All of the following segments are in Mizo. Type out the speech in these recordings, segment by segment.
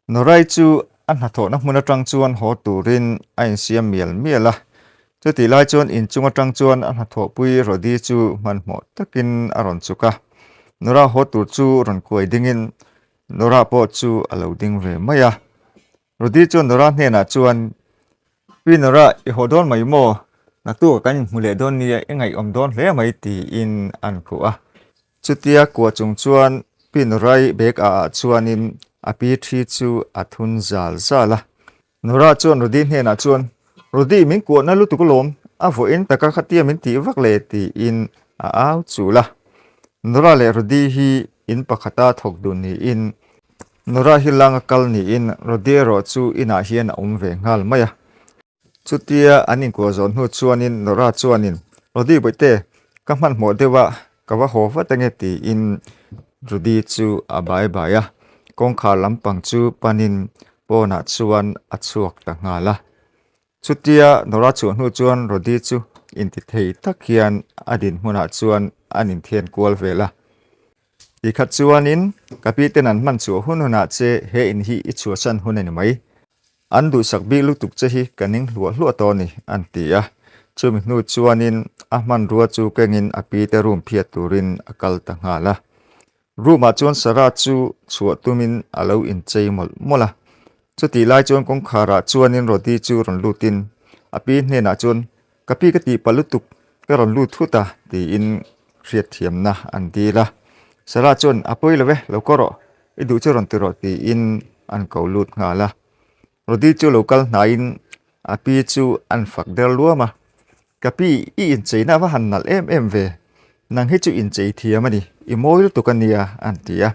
Norai chu a hnathawhna hmun atang chuan haw turin a insiam mial mial a. Chutih lai chuan inchung atang chuan a hnathawhpui Rody chu hmanhmawh takin a rawn chuk a. Nora haw tur chu rawn kuai dingin Nora pawh chu a lo ding ve mai a. Rody chuan Nora hnenah chuan, Pi Nora, i haw dawn mai maw? Naktukah kan inhmu leh dawn nia, i ngaihawm dawn hle mai tiin an kuh a. Chutia kuah chung chuan Pi Norai bag ah ah chuanin a pi thi chu a thun zal zal a. Nora chuan Rody hnenah chuan, Rody, min kuahna lutuk alawm, a vawiin taka khatia min tih vak le tiin a au chul a. Nora leh Rody hi in pakhata thawk dun niin Nora hi langa kal niin Rody erawh chu inah hian a awm ve nghal mai a. Chutia an inkuah zawh hnu chuanin Nora chuanin, Rody Bawihte, ka hmanhmawh deuh a, ka va haw vat ange tiin Rody chu a bai bai a, kawngkhar lampang chu panin pawnah chuan a chhuak ta nghal a. Chutia Nora chhuah hnu chuan Rody chu intithei tak hian a dinhmunah chuan an inthian kual vel a. Tikhat chuanin ka pi ten an hman chhuah hun hunah che he in hi i chhuahsan hun a ni mai. An duhsak bik lutuk che hi ka ning hluah hluah tawh a ni, an ti a. Chumi hnu chuanin a hmanrua chu kengin a pi te room phiat turin a kal ta nghal a. Room ah chuan Sarah chu chhuah tumin a lo inchei mawlh mawlh a. Chutih lai chuan kawngkhar ah chuanin Rody chu rawn lutin a pi hnenah chuan, Ka pi ka tih palh lutuk, ka rawn lut thut a, tiin hriatthiamna an dil a. Sarah chuan, A pawi lo e, lo kaw rawh, i duh chu rawn ti rawh, tiin an ko lut nghal a. Rody chu lo kal hnaiin a pi chu an fak der luam a, Ka pi, i incheina a va han nalh em em ve, nang hi chu inchei thiam a ni, i mawi lutuk a nia, an ti a.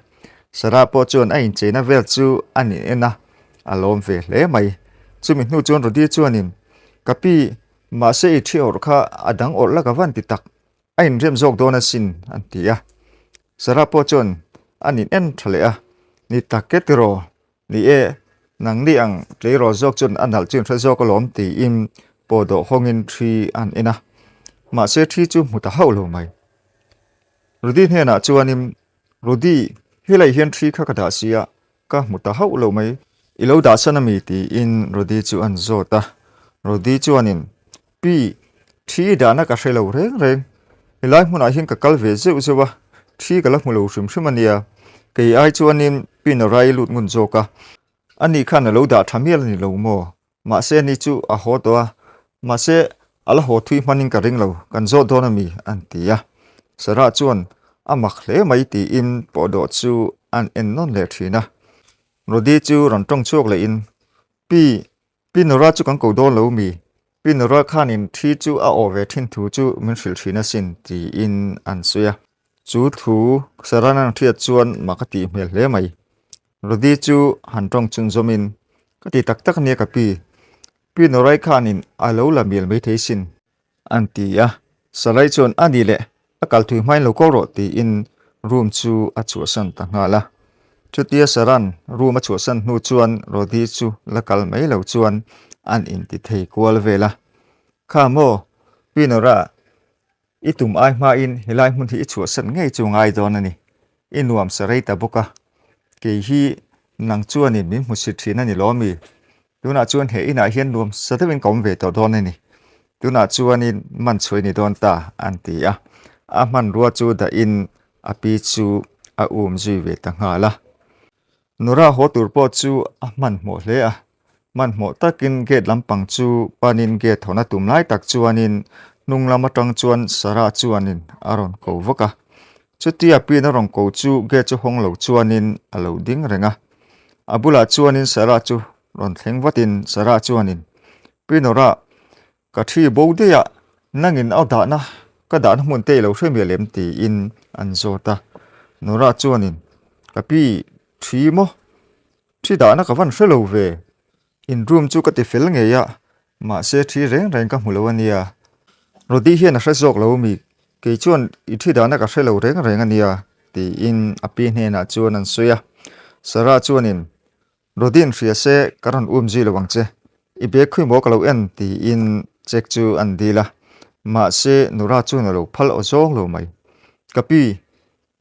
Sarah pawh chuan a incheina vel chu a ni en a, a lawm ve hle mai. Chumi hnu chuan Rody chuanin, Ka pi, mahse i thi awrh kha a dang awrh la ka van ti tak, a inrem zawk dawn asin, an ti a. Sarah pawh chuan a nin en tha leh a, Ni tak e tiraw, ni e, nangni ang tleirawl zawk chuan a nalh chu in hre zawk alawm tiin pawhdawh hawngin thi an en a. Mahse thi chu hmu ta hauh lo mai. Rudy hnenah chuanin, Rudy, helai hian thi kha ka dah si a, Ka hmu ta hauh lo mai. I lo dah san a mi? tiin Rody chu an zawt a. Rody chuanin, Pi, thi i dahna ka hre lo reng reng. Helai hmunah hian ka kal ve zeuh zeuh a, thi ka la hmu lo hrim hrim a nia. Kei ai chuanin Pi Nora i lut ngun zawk a. Ani khan a lo dah tha mial a ni lo maw? Mahse ani chu a haw tawh a, mahse a la haw thui hmanin ka ring lo, kan zawt dawn a mi? an ti a. Sarah chuan a mak hle mai tiin pawhdawh chu an en nawn leh thin a. Rody chu rawn tawng chhuak lehin, Pi, Pi Nora chu kan ko dawn lo mi? Pi Nora khanin thi chu a awh ve thin thu chu min hrilh thin asin tiin an sawi a. Chu thu Sarah an hriat chuan mak a tih hmel hle mai. Rody chu han tawng chhun zawmin, Ka ti tak tak ania ka pi. Pi Norai khanin a lo la mial maithei sin. An ti a. Sarai chuan a ni leh a kal thui hmain lo kawl rawh tiin room chu a chhuahsan ta nghal a. Chutia Saran room a chhuahsan hnu chuan Rody chu la kal mai lo chuan an inti thei kual vel a. Kha maw, Pi Nora, I tum ai hmain helai hmun hi i chhuahsan ngei chu ngai dawn a ni. I nuam sa rei ta bawk a. Kei hi nang chuanin min hmu sit thin a ni lawm mi? Tunah chuan he inah hian nuam sa deuhin ka awm ve tawh dawn a ni. Tunah chuanin man chhuai ni dawn ta, an ti a. A hmanrua chu dahin a pi chu a um zui ve ta nghal a. Nura haw tur pawh chu a hmanhmawh hle a. Hmanhmawh takin gate lampang chu panin gate hawn a tum lai tak chuanin hnung lam atang chuan Sarah chuanin a rawn ko vak a. Chutia pin a rawn ko chu gate chu hawng lo chuanin a lo ding reng a. A bulah chuanin Sarah chu rawn thleng vatin Sarah chuanin, Pi Nora, Ka thi bo daih a, nangin a dahna ka dahna hmun te i lo hre mial em tiin an zawt a. Nora chuanin, Ka pi, thi maw? Thi dahna ka van hre lo ve. In room chu ka ti fel ngei a, mahse thi reng reng ka hmu lo a nia. Rody hian a hre zawk lo mi, kei chuan i thi dahna ka hre lo reng reng a nia, tiin a pi hnenah chuan an sawi a. Sarah chuanin, Rodin hria se ka rawn um zui lo ang che, i bag khui maw ka lo en tiin check chu an dil a, mahse Nora chuan a lo phal aw zawng lo mai. Ka pi,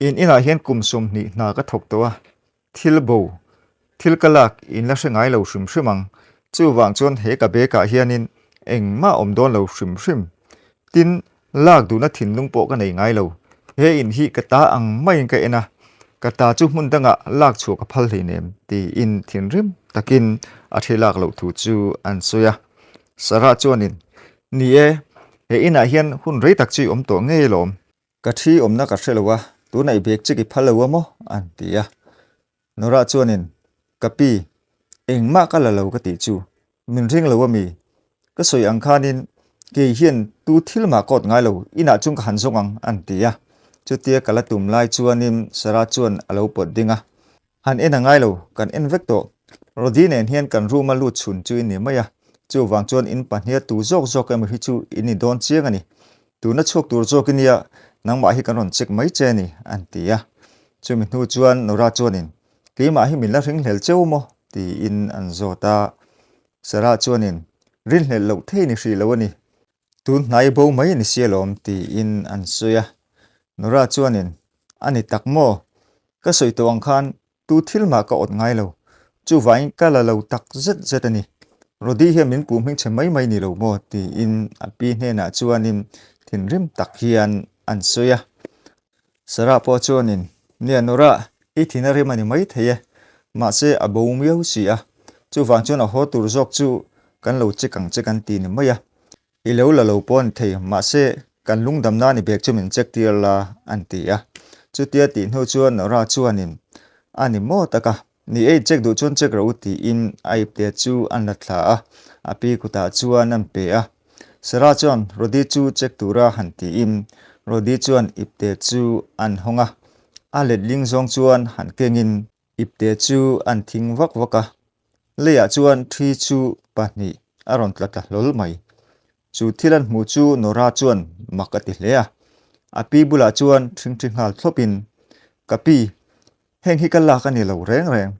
in inah hian kum 20 hna ka thawk tawh a, thil bo, Thil ka lak in la hre ngai lo hrim hrim ang. Chuvang chuan he ka bag ah hianin engmah awm dawn lo hrim hrim. Tin, lak duhna thinlung pawh ka nei ngai lo. He in hi ka ta ang maiin ka en a, ka ta chu hmun dangah lak chhuah ka phal hleinem tiin thinrim takin a thi lak loh thu chu an sawi a. Sarah chuanin, Ni e, he inah hian hun rei tak chu i awm tawh ngei alawm. Ka thi awmna ka hre lo a, tunah i bag check i phal lo a maw? an ti a. Nora chuanin, Ka pi, engmah ka la lo ka tih chu, min ring lo ami? Ka sawi ang khanin kei hian tu thil mah ka awt ngai lo, inah chuan ka han zawng ang, an ti a. Chutia ka la tum lai chuanin Sarah chuan a lo pawt ding a. Han en a ngai lo, kan en vek tawh. Rody nen hian kan room a lut chhun chu i ni mai a, chuvang chuan in pahnia tu zawk zawk emaw hi chu i ni dawn chiang a ni. Tuna chhuak tur zawk i nia, nangmah hi kan rawn check mai che a ni, an ti a. Chumi hnu chuan Nora chuanin, Keimah hi min la ringhlel cheu maw? tiin an zawt a. Sarah chuanin, Rinhlelh loh thei ni hrih lo a ni. Tun hnai bo mai a ni sia lawm, tiin an sawi a. Nora chuanin, A ni tak maw? Ka sawi tawh ang khan Tu thil mah ka awt ngai lo. Chuvangin ka la lo tak zet zet a ni. Rody hian min puh hmingchhe mai mai ni lo maw? tiin a pi hnenah chuanin thinrim tak hian an sawi a. Sarah pawh chuanin, Nia Nora, i thin a rim a ni mai thei e. Mahse a bo miau si a. Chuvang chuan a haw tur zawk chu kan lo check ang che kan ti ni mai a. I lo la lo pawh a ni thei, mahse kan lungdam nan i bag chu min check tir la, an ti a. Chutia tih hnu chuan Nora chuanin, A ni maw tak a, ni e i check duh chuan check rawh u tiin a ipte chu an la thla a, a pi kutah chuan an pe a. Sarah chuan Rody chu check tura han tiin Rody chuan ipte chu an hawng a, a letling zawng chuan han kengin Ipte chu an thing vak vak a, leiah chuan thi chu pahnih a rawn tla tla hlawl mai. Chu thil an hmuh chu Nora chuan mak a ti hle a, a pi bulah chuan thingthi nghal thlawpin, Ka pi, heng hi ka lak a ni lo reng reng.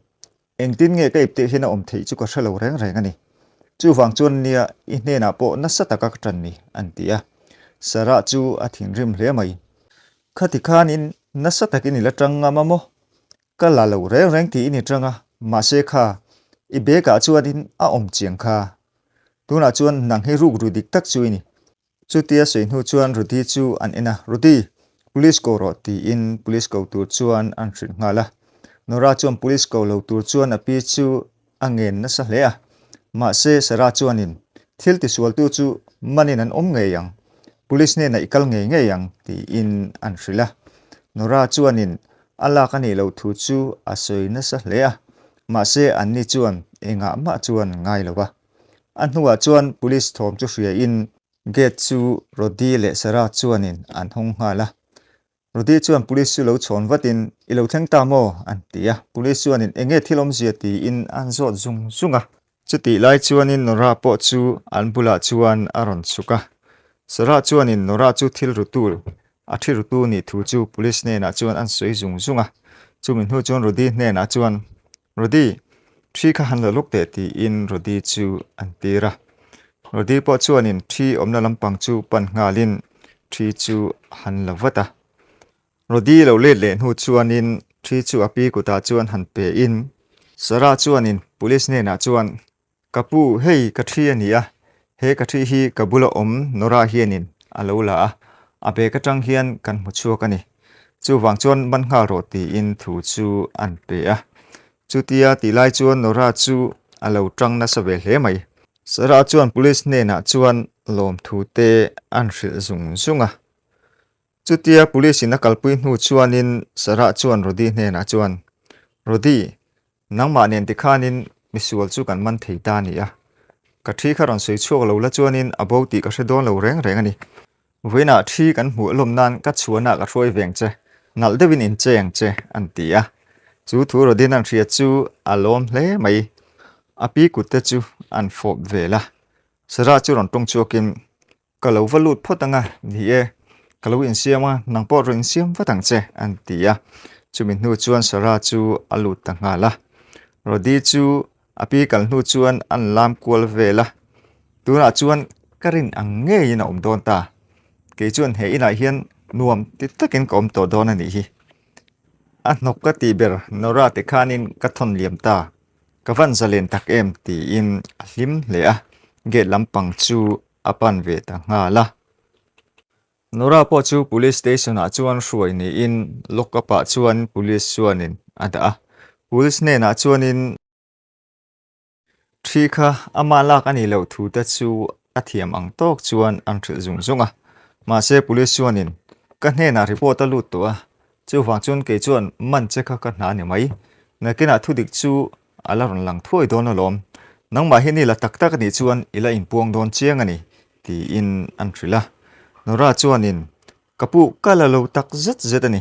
Engtin nge ka ipte hian a awm theih chu ka hre lo reng reng a ni. Chuvang chuan nia i hnenah pawh nasa taka ka ṭan ni, an ti a. Sarah chu a thinrim hle mai. Khati khanin nasa takin i la ṭang ngam a maw? Ka la lo reng reng tiin i ṭang a, mahse kha, i bag ah chuanin a awm chiang kha. Tunah chuan nang hi ruk ru dik tak chu i ni. Chutia sawi hnu chuan Rudy chu an en a, Rudy, police ko rawh tiin police ko tur chuan an hrilh nghal a. Nora chuan police ko lo tur chuan a pi chu a ngen nasa hle a, mahse Sarah chuanin thil tisualtu chu manin an awm ngei ang, police hnenah i kal ngei ngei ang tiin an hrilh a. Nora chuanin a lak a nih loh thu chu a sawi nasa hle a, mahse anni chuan engah mah chuan ngai lo a. A hnuah chuan police thawm chu hriain gate chu Rody leh Sarah chuanin an hawng nghal a. Rudy chuan police chu lo chhawn vatin, I lo thleng ta maw? an ti a. Police chuanin, Enge thil awmzia? tiin an zawt zung zung a. Chutih lai chuanin Nora pawh chu an bulah chuan a rawn chhuk a. Sarah chuanin Nora chu thil rutu, a thi rutu nih thu chu police hnenah chuan an sawi zung zung a. Chumi hnu chuan Rudy hnenah chuan, Rudy, thi kha han la lawk teh tiin Rudy chu an tir a. Rody pawh chuanin thi awmna lampang chu pan nghalin thi chu a han la vat a. Rody lo let leh hnu chuanin thi chu a pi kutah chuan han pe in Sarah chuanin police hnenah chuan, Ka pu, hei ka thi a ni a, he ka thi hi ka bula awm Nora hianin a lo la a, a bag atang hian kan hmu chhuak a ni. Chuvang chuan man nghal rawh tiin thu chu an pe a. Chutia tih lai chuan Nora chu a lo tang nasa ve hle mai. Sarah chuan police hnenah chuan lawmthu te an hrilh zung zung a. Chutia police in a kalpui hnu chuanin Sarah chuan Rody hnenah chuan, Rody, nangmah nen tikhanin misual chu kan man thei ta a ni a. Ka thi kha rawn sawi chhuak lo la chuanin a bo tih ka hre dawn lo reng reng a ni. Vawiinah thi kan hmuh lawm nan ka chhuanah ka hruai veng che, nalh deuhin in che ang che, an ti a. Chu thu Rodin an hria chu a lawm hle mai. A pi kut te chu an fawp vel a. Sarah chu rawn tawng chhuakin, Ka lo va lut phawt ang a, ni e, ka lo insiam a, nang pawh rawn insiam vat ang che, an ti a. Chumi hnu chuan Sarah chu a lut ta nghal a. Rody chu a pi kal hnu chuan an lam kual vel a. Tunah chuan ka rin ang ngeiin a awm dawn ta. Kei chuan he inah hian nuam ti takin ka awm tawh dawn a nih hi. A hnawk ka tih ber Nora te khanin ka thawn liam ta. Ka van zalen tak em tiin a hlim hle a, gate lampang chu a pan ve ta nghal a. Nora pawh chu police station ah chuan hruai niin lock up ah chuan police chuanin a dah a, police hnenah chuanin Thi kha amah lak a nih loh thu te chu a thiam ang tawk chuan an hrilh zung zung a. Mahse police chuanin, Ka hnenah report a lut tawh a, chuvang chuan kei chuan man che kha ka hna a ni mai. Nakinah thudik chu a la rawn lang thuai dawn alawm. Nangmah hi ni la tak tak a nih chuan i la inpuang dawn chiang a ni, tiin an hrilh a. Nora chuanin, Ka pu, ka la lo tak zet zet a ni.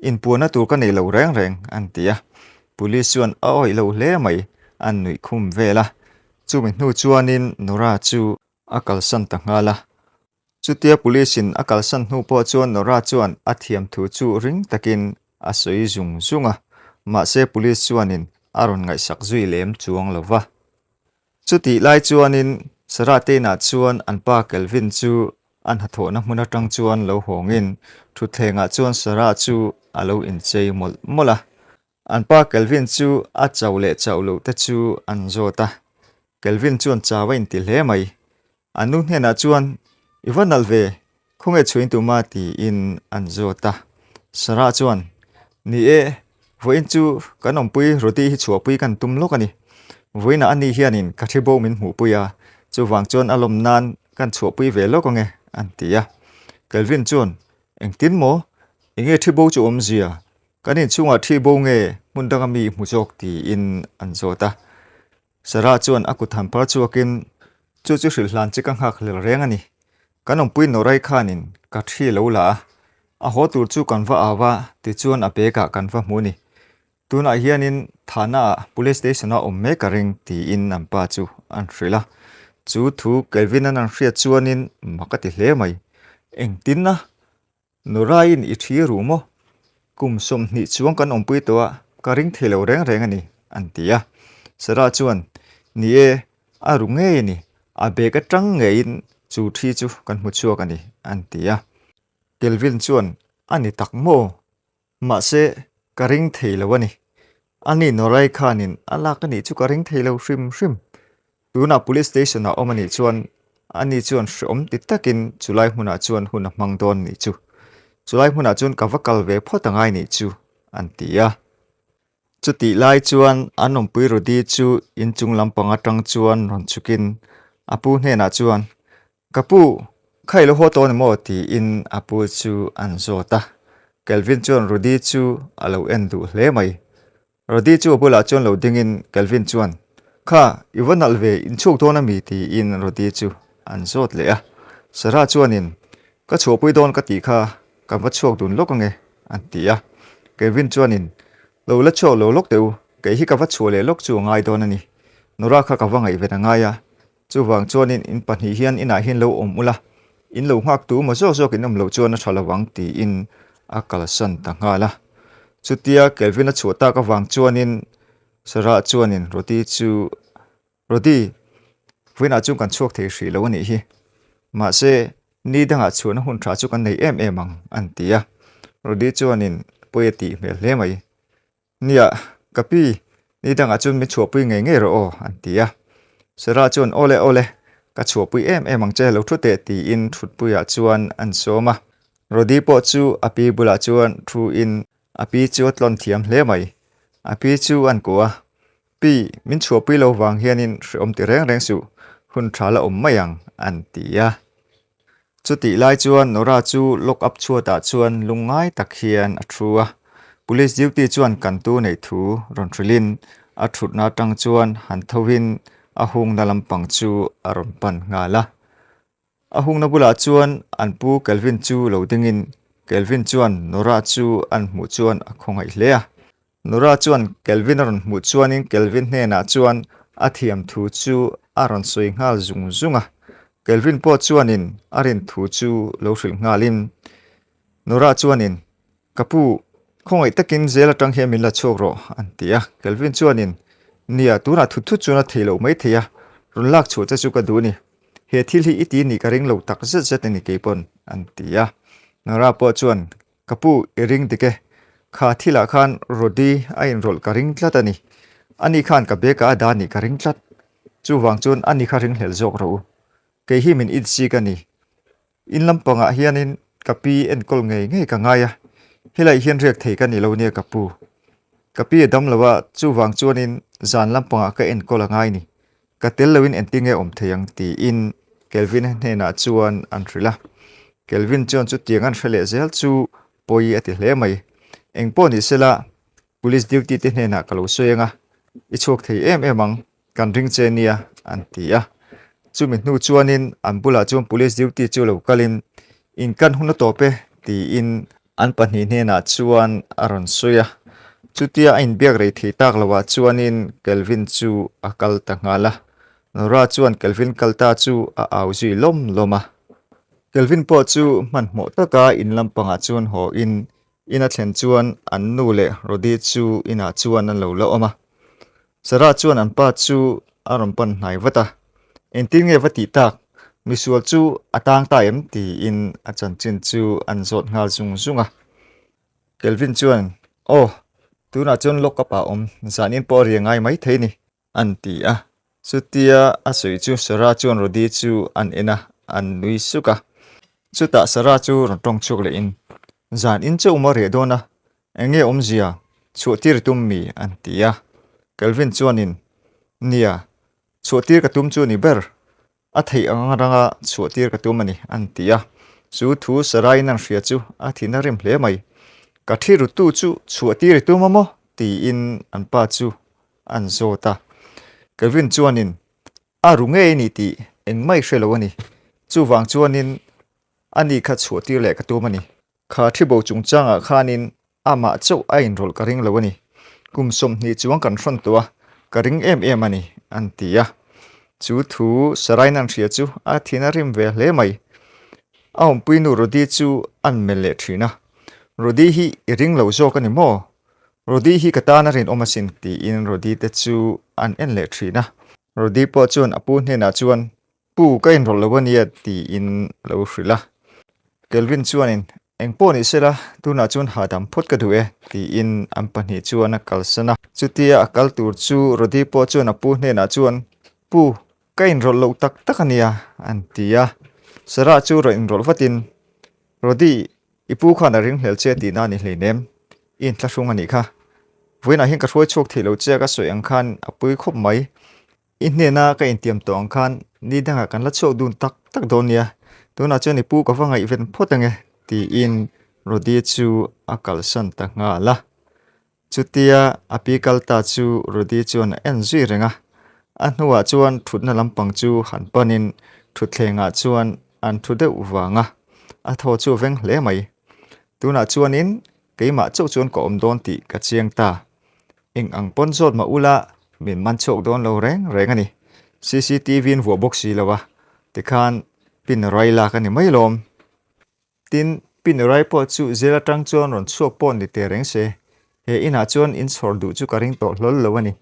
Inpuanna tur ka nei lo reng reng, an ti a. Police chuan a awih lo hle mai, an nuih khum vel a. Chumi hnu chuanin Nora chu a kalsan ta nghal a. Chutia police in a kalsan hnu pawh chuan Nora chuan a thiam thu chu ring takin a sawi zung zung a. Mahse police chuanin a rawn ngaihsak zui lem chuang lo va. Chutih lai chuanin Sarah te inah chuan an pa Kelvin chu a hnathawhna hmun atang chuan lo hawngin thutthlengah chuan Sarah chu a lo inchei mawlh mawlh a. An pa Kelvin chu a chauh leh chauh loh te chu an zawt a. Kelvin chuan chau a inti hle mai. An nu hnenah chuan, I va nalh ve, khawnge chhuin tuma tiin an zawt a. Sarah chuan, Ni e, vawiin chu kan awmpui Rody hi chhuahpui kan tum lawk a ni. Vawiinah ani hianin ka thi bo min hmuhpui a, chuvang chuan a lawm nan kan chhuahpui ve lawk ange, an ti a. Kelvin chuan, Engtin maw? Enge thi bo chu awmzia? Kan inchhungah thi bo nge hmun danga mi hmu zawk tiin an zawt a. Sarah chuan a kut han phar chhuakin, Chu chu hrilh hlan che ka nghak hlel reng a ni. Kan awmpui Norai khanin ka thi lo la a, a haw tur chu kan va au a, tichuan a bag ah kan va hmu ni. Tunah hianin Thana ah Police Station a awm mek a ring tiin an pa chu an hrilh a. Chu thu Kelvin-a'n an hriat chuanin mak a ti hle mai. Engtin a? Nuraiin i thi ru maw? Kum 20 chuang kan awmpui tawh a, ka ring thei lo reng reng a ni, an ti a. Sarah chuan, Ni e, a ru ngei a ni, a bag atang ngeiin chu thi chu kan hmu chhuak a ni, an ti a. Kelvin chuan, A ni tak maw? Mahse, ka ring thei lo a ni. Ani Norai khanin a lak a nih chu ka ring thei lo hrim hrim. Tunah Police Station ah awm a nih chuan ani chuan hreawm ti takin chulai hmunah chuan hun a hmang dawn nih chu. Chulai hmunah chuan ka va kal ve phawt angai nih chu, an ti a. Chutih lai chuan an awmpui Rudy chu inchung lampang atang chuan rawn chhukin a pu hnenah chuan, Ka pu, kha i lo haw tawh ni maw? tiin a pu chu an zawt a. Kelvin chuan Rudy chu a lo en duh hle mai. Rudy chu a bulah chuan lo dingin Kelvin chuan, Kha, i va nalh ve, in chhuak dawn a mi? tiin Rudy chu an zawt leh a. Sarah chuanin, Ka chhuahpui dawn ka tih kha, kan va chhuak dun lawk ange, an ti a. Kelvin chuanin, Lo la chhuak lo lawk teh u, kei hi ka va chhuah leh lawk chu a ngai dawn a ni. Nora kha ka va ngaihven a ngai a, Chuvang chuanin in pahnih hian inah hian lo awm ula, in lo nghak tu maw zawk zawk in awm loh chuan a tha lo ang tiin a kalsan ta nghal a. Chutia Kelvin a chhuah tak avang chuanin Sarah chuanin Rody chu, Rody, vawiinah chuan kan chhuak thei hrih lo a nih hi. Mahse, ni dangah chhuahna hun tha chu kan nei em em ang, an ti a. Rody chuanin pawi a tih hmel hle mai. Nia, ka pi, ni dangah chuan min chhuahpui ngei ngei rawh aw, an ti a. Sarah chuan, Awle, awle, ka chhuahpui em em ang che, lo thu teh, tiin thutpuiah chuan an sawm a. Rody pawh chu a pi bulah chuan thuin a pi chu a tlawn thiam hle mai. A pi chu an kuah a, Pi, min chhuahpui lo vang hianin hrehawm ti reng reng suh, hun tha la awm mai ang, an ti a. Chutih lai chuan Nora chu lock up chhuatah chuan lungngai tak hian a thu a. Police duty chuan kantu neih thu rawn hrilhin a thutna atang chuan han thovin a hungna lampang chu a rawn pan nghal a. A hungna bulah chuan an pu Kelvin chu lo dingin Kelvin chuan Nora chu an hmuh chuan a khawngaih hle a. Nora chuan Kelvin a rawn hmuh chuanin Kelvin hnenah chuan a thiam thu chu a rawn sawi nghal zung zung a. Kelvin pawh chuanin a rin thu chu lo hrilh nghalin Nora chuanin, Ka pu, khawngaih takin zel atang hian min la chhuak rawh, an ti a. Kelvin chuanin, Nia, tunah thut thut chuan a thei loh mai thei a, rawn lak chhuah che chu ka duh a ni. He thil hi i ti nih ka ring lo tak zet zet a ni keipawn, an ti a. Nora pawh chuan, Ka pu, i ring dik e. Kha thilah khan Rody a inrawlh ka ring tlat a ni. Ani khan ka bag ah a dah nih ka ring tlat. Chuvang chuan ani kha ringhlel zawk rawh u. Kei hi min itsik a ni. In lampangah hianin ka pi enkawl ngei ngei ka ngai a, helaiah hian riak thei ka ni lo nia ka pu. Ka pi a dam lo a, chuvang chuanin zan lampangah ka enkawl a ngai ni. Ka tel loin engtin nge awm thei ang tiin Kelvin-a hnenah chuan an hrilh a. Kelvin chuan chutiang an hre leh zel chu pawi a ti hle mai. Engpawh ni sela Police duty te hnenah ka lo sawi ang a, i chhuak thei em em ang, kan ring che nia, an ti a. Chumi hnu chuanin an bulah chuan police duty chu lo kalin, In kan hun a tawp e, tiin an pahnih hnenah chuan a rawn sawi a. Chutia a inbiak rei thei tak loah chuanin Kelvin chu a kal ta nghal a. Nora chuan Kelvin kal ta chu a au zui lawm lawm a. Kelvin pawh chu hmanhmawh taka in lampangah chuan haw in In a thlen chuan an nu leh Rody chu inah chuan an lo la awm a. Sarah chuan an pa chu a rawn pan hnai vat a, Engtin nge va tih tak? Misual chu a tang ta em? tiin a chanchin chu an zawt nghal zung zung a. Kelvin chuan, Aw, tunah chuan lock up ah awm, zanin pawh a ri a ngai maithei ni. An ti a. Chutia a sawi chu Sarah chuan Rody chu an en a, an nui suk a. Chutah Sarah chu rawn tawng chhuak lehin, Zan in chauh maw reh dawn a, eng nge awmzia, chhuah tir i tum mi? an ti a. Kelvin chuanin, Nia, chhuah tir ka tum chu a ni ber. A theih ang ranga chhuah tir ka tum a ni, an ti a. Chu thu Saraiin an hria chu a thin a rim hle mai. Ka thi rutu chu chhuah tir i tum a maw? tiin an pa chu an zawt a. Kelvin chuanin, A ru ngei a ni tih engmah i hre lo a ni. Chuvang chuanin ani kha chhuah tir leh ka tum a ni. Kha thi bo chungchangah khanin amah chauh a inrawlh ka ring lo a ni. Kum 20 chuang kan hrawn tawh a, ka ring em em a ni, an ti a. Chu thu Sarain an hria chu a thin a rim ve hle mai. A awmpuinu Rody chu an melh leh thin a, Rody hi i ring lo zawk a ni maw? Rody hi ka tan a rinawm asin, tiin Rody te chu an en leh thin a. Rody pawh chuan a pu hnenah chuan, Pu, ka inrawlh lo a nia, tiin a lo hrilh a. Kelvin chuanin, Eng pawh ni sela, tunah chuan hahdam phawt ka duh e, tiin an pahnih chuan a kalsan a. Chutia a kal tur chu Rody pawh chuan a pu hnenah chuan, Pu, ka inrawlh loh tak tak a nia, an ti a. Sarah chu rawn inrawlh vatin, Rody, i pu khan a ringhlel che tihna a ni hleinem, i inthlahrung a nih kha. Vawiinah hian ka hruai chhuak thei lo che a ka sawi ang khan a pui khawp mai. I hnena ka intiam tawh ang khan ni dangah kan la chhuak dun tak tak dawn nia, tunah chuan i pu ka va ngaihven phawt ange tiin Rody chu a kalsan ta nghal a. Chutia a pi kal ta chu Rody chuan a en zui reng a, a hnuah chuan thutna lampang chu han panin thutthlengah chuan an thu deuh vang a, a thaw chu a veng hle mai. Tunah chuanin keimah chauh chuan ka awm dawn tih ka chiang ta. Eng ang pawn zawt mah ula min man chhuak dawn lo reng reng a ni. Cctv in vuah bawk si lo a, tikhan pin rai lak a ni mai lawm. Tin, pin rai pawh chu zel atang chuan rawn chhuak pawh ni teh reng se, he inah chuan in chhawr duh chu ka ring tawh hlawl lo a ni.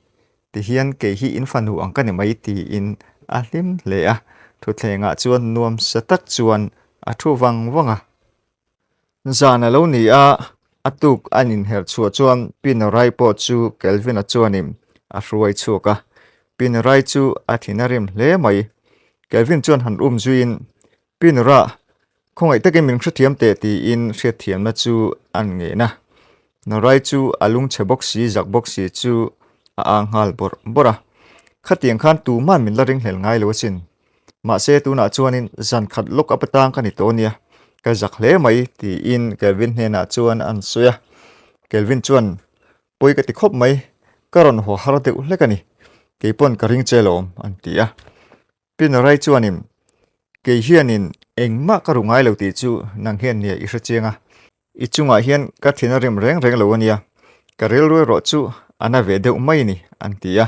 Tihian kei hi in fanu ang ka ni mai tiin a hlim hle a, thutthlengah chuan nuam sa tak chuan a thu vang vang a. Zan a lo ni a, a tuk an inherh chhuah chuan Pinorai pawh chu Kelvin-a chuanin a hruai chhuak a. Pinorai chu a thin a rim hle mai. Kelvin chuan han um zuiin, Pinora, khawngaih takin min hrethiam teh tiin hriatthiamna chu an ngen a. Norai chu a lungchhe bawk si, zak bawk si chu a ang nghal bawrh bawrh a. Khatiang khan tuman min la ringhlel ngai lo asin. Mahse tunah chuanin zan khat lawk up atang ka ni tawh ania, ka zak hle mai tiin Kelvin hnenah chuan an sawi a. Kelvin chuan, Pawi ka ti khawp mai, ka rawn haw har deuh hlek a ni, keipawn ka ring che lawm an ti a. Pinarai chuanin, Kei hianin engmah ka ru ngai lo tih chu nang hian nia i hre chiang a, I chungah hian ka thin a rim reng reng lo a nia, ka rilru erawh chu a na ve deuh mai a ni, an ti a.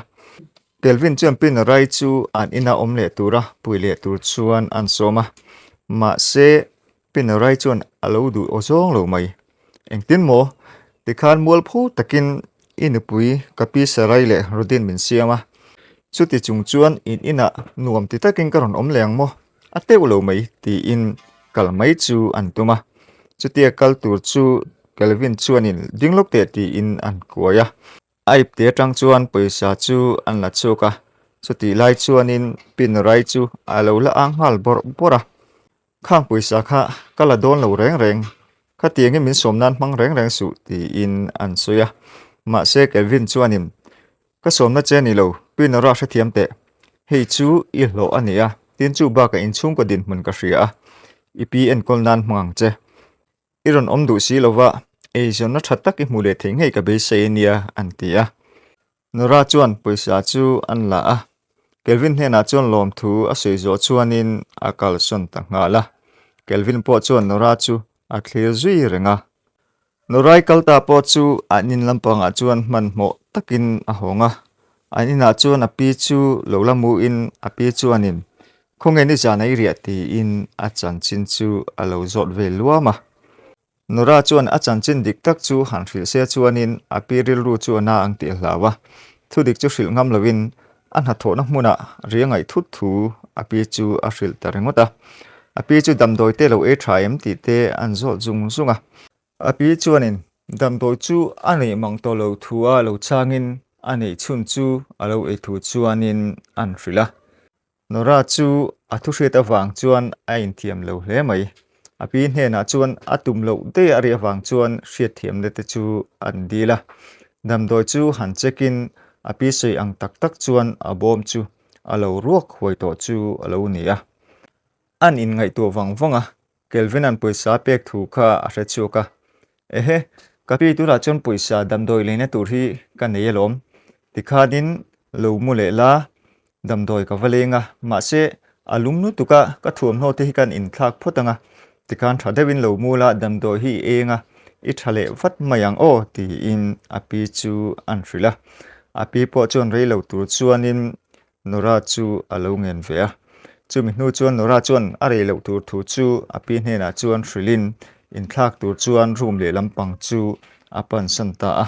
Kelvin chuan Pinarai chu an ina awm leh tura pui leh tur chuan an sawm a, mahse Pinarai chuan a lo duh aw zawng lo mai. Engtin maw? Tikhan mualpho takin i nupui ka pi Sarai leh Rodin min siam a, chuti chung chuan in inah nuam ti takin ka rawn awm leh ang maw? A teuh lo mai tiin kal mai chu an tum a, chutia kal tur chu Kelvin chuanin ding lawk teh tiin an kuai a. A ipte atang chuan pawisa chu an la chhuak a, chutih lai chuanin Pin Rai chu a lo la ang nghal bawrh bawrh a. Khang pawisa kha ka la dawn lo reng reng, khatiangin min sawm nan hmang reng reng suh tiin an sawi a. Mahse Kelvin chuanin, Ka sawmna che a ni lo, Pinora hrethiam teh. Hei chu i hlawh a ni a, tin chu bakah inchhungkaw dinhmun ka hria a, i pi enkawl nan hmang ang che. I rawn awm duh si lova, eizawnna tha tak i hmuh leh theih ngei ka beisei a nia, an ti a. Nora chuan pawisa chu an la a, Kelvin hnenah chuan lawmthu a sawi zawh chuanin a kalsawn ta nghal a. Kelvin pawh chuan Nora chu a thlir zui reng a. Norai kal ta pawh chu an in lampangah chuan hmanhmawh takin a hawng a. An inah chuan a pi chu lo la muin a pi chuanin Khawnge nizan a i riah tiin a chanchin chu a lo zawt ve luam a. Nora chuan a chanchin dik tak chu han hrilh se chuanin a pi rilru chu a na ang tih a hlau a. Thudik chu hrilh ngam loin a hnathawhna hmunah ri a ngaih thut thu a pi chu a hrilh ta ringawt a. A pi chu damdawi te lo ei tha em tih te an zawt zung zung a. A pi chuanin damdawi chu a neih mang tawh lo thu a lo changin a neih chhun chu a lo ei thu chuanin an hrilh a. Nora chu a thuhriat avang chuan a inthiam lo hle mai. A pi hnenah chuan a tum loh daih a ri avang chuan hriatthiamna te chu an dil a. Damdawi chu han check in a pi sawi ang tak tak chuan a bawm chu a lo ruak huai tawh chu a lo ni a. An inngaihtuah vang vang a, Kelvin-a'n pawisa a pek thu kha a hre chhuak a, Ehe, ka pi tunah chuan pawisa damdawi leina tur hi ka nei alawm, tikhanin lo mu leh la, damdawi ka va leng a, mahse a lum lutuk a, ka thuamhnaw te hi kan inthlak phawt ang a, tikhan tha deuhin lo mu la, damdawi hi i eng a, i tha leh vat mai ang aw, tiin a pi chu an hrilh a. A pi pawh chuan rei lo tur chuanin Nora chu a lo ngen ve a. Chumi hnu chuan Nora chuan a rei loh tur thu chu a pi hnenah chuan hrilhin inthlak tur chuan room lehlam pang chu a pansan ta a.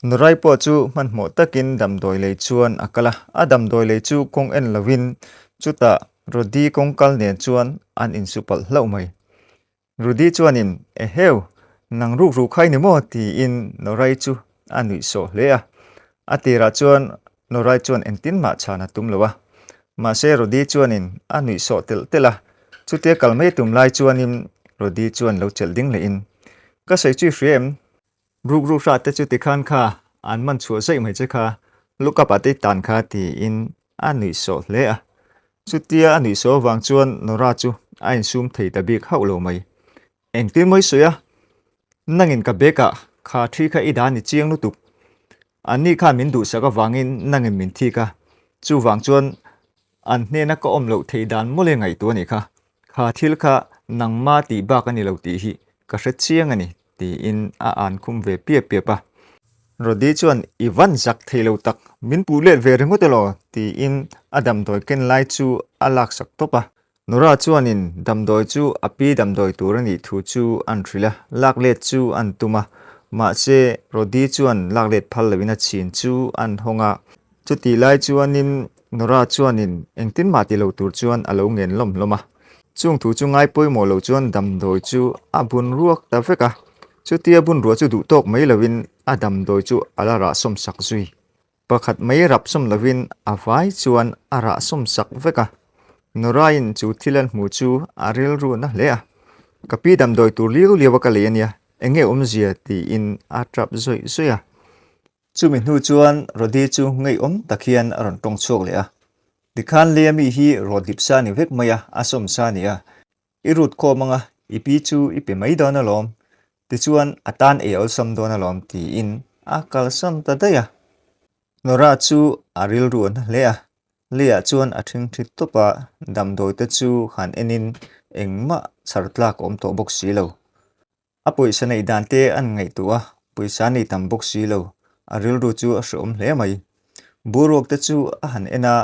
Norai pawh chu hmanhmawh takin damdawi lei chuan a kal a. A damdawi lei chu kawng en loin chutah Rody kawngkal nen chuan an insu palh hlauh mai. Rudy chuanin, Eheu, nang ruk ruk khai ni maw? tiin Norai chu a nuih sawh hle a. A tirah chuan Norai chuan engtin mah chhan a tum lo a. Mahse Rudy chuanin a nuih sawh telh telh a. Chutia kal mai tum lai chuanin Rudy chuan lo chelh ding lehin, Ka sawi chu i hria em? Ruk ruk hrat te chu tikhan kha an man chhuah zaih mai che kha, look up ah te i tan kha tiin a nuih sawh hle a. Chutia a nuih sawh avang chuan Nora chu a insum thei ta bik hauh lo mai. Engtin mawi sawi a, nangin ka bag ah kha thi kha i dah ni chiang lutuk. Anni khan min duhsak avangin nangin min thik a, chuvang chuan an hnena ka awm loh theih dan mawle ngaihtuah a nih kha. Kha thil kha nangma tih bak a ni lo tih hi ka hre chiang a ni. Tiin a an khum ve piap piap a. Rody chuan i van zak thei lo tak, min puh let ve ringawt elaw? tiin a damdawi ken lai chu a laksak tawp a. Nora chuanin damdawi chu a pi damdawi tur a nih thu chu an hrilh a, lak let chu an tum a. Mahse, Rody chuan lak let phal loin a chhin chu an hawng a. Chutih lai chuanin Nora chuanin engtin mah ti lo tur chuan a lo ngen lawm lawm a. Chung thu chu ngai pawimawh lo chuan damdawi chu a bun ruak ta vek a. Chutia bun ruah chu duh tawk mai loin a damdawi chu a la rah sawm sak zui. Pakhat mai rap sawm loin a vai chuan a rah sawm sak vek a. Nora-in chu thil an hmu chu a rilru na hle a. Ka pi damdawi tur liau liau a ka lei a nia, eng nge awmzia tiin a tap zawih zawih a. Chumi hnu chuan Rody chu ngeiawm tak hian a rawn tawng chhuak leh a. Tikhan lei ami hi rawt dip sa ni vek mai a, a sawm sa ni a. I rut khawm anga i pi chu i pe mai dawn alawm, tichuan a tan ei awlsam dawn alawm tiin a kalsan ta daih a. Nora chu a rilru a na hle a, leiah chuan a ṭhingṭhi tawp a, damdawi te chu han enin engmah chhar tlak a awm tawh bawk si lo. A pawisa neih dan te an ngaihtuah a, pawisa a nei tam bawk si lo, a rilru chu a hreawm hle mai. Boruak te chu a han en a,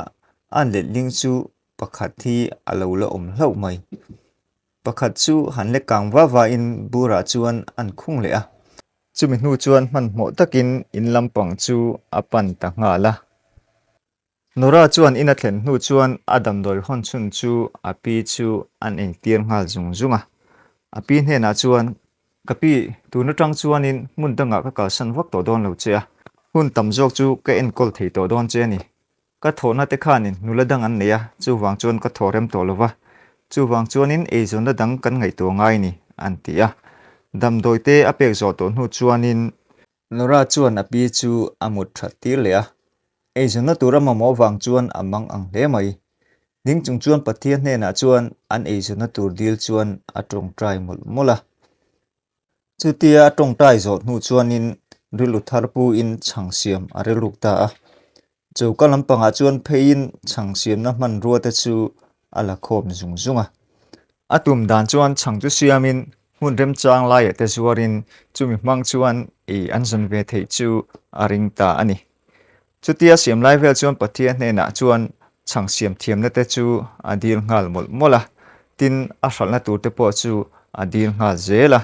a letling chu pakhat hi a lo la awm hlauh mai. Pakhat chu han lek kang va va in burah chuan an khung leh a. Chumi hnu chuan hmanhmawh takin in lampang chu a pan ta nghal a. Nora chuan in a thlen hnu chuan a damdawi hawn chhun chu a pi chu an engtir nghal zung zung a. A pi hnenah chuan, Ka pi, tun atang chuanin hmun dangah ka kalsan vak tawh dawn lo che a. Hun tam zawk chu ka enkawl thei tawh dawn che a ni. Ka thawhna te khanin nula dang an nei a, chuvang chuan ka thaw rem tawh lo va. Chuvang chuanin eizawnna dang kan ngaihtuah ngai a ni, an ti a. Damdawi te a pek zawh tawh hnu chuanin. Nora chuan a pi chu a mut that tir leh a. Eizawnna tur a mamawh vang chuan a mang ang hle mai. Ding chung chuan Pathian hnenah chuan an eizawnna tur dil chuan a tawngtai mawlh mawlh a. Chutia a tawngtai zawh hnu chuanin rilru thar puin chhang siam a rilruk ta a. Choka lampangah chuan pheiin chhang siamna hmanrua te chu a la khawm zung zung a. A tum dan chuan chhang chu siamin hmun remchang laiah te zuarin chumi hmang chuan ei an zawn ve theih chu a ring ta a ni. Chutia siam lai vel chuan Pathian hnenah chuan chhang siam thiamna te chu a dil nghal mawlh mawlh a, tin a hralhna tur te pawh chu a dil nghal zel a.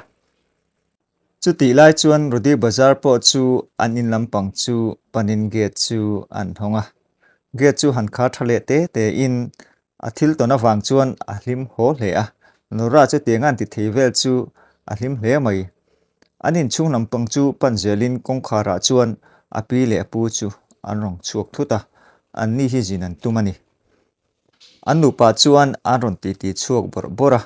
Chutih lai chuan Rudi Bazar pawh chu an in lampang chu panin gate chu an hawng a, gate chu han khar tha leh te te in a thil tawn avang chuan a hlim haw hle a, Nora chu tiang an ti thei vel chu a hlim hle mai. An inchhung lampang chu pan zelin kawngkharah chuan a pi leh a pu chu an rawn chhuak thut a, anni hi zin an tum a ni. An nupa chuan an rawn titi chhuak bawrh bawrh a.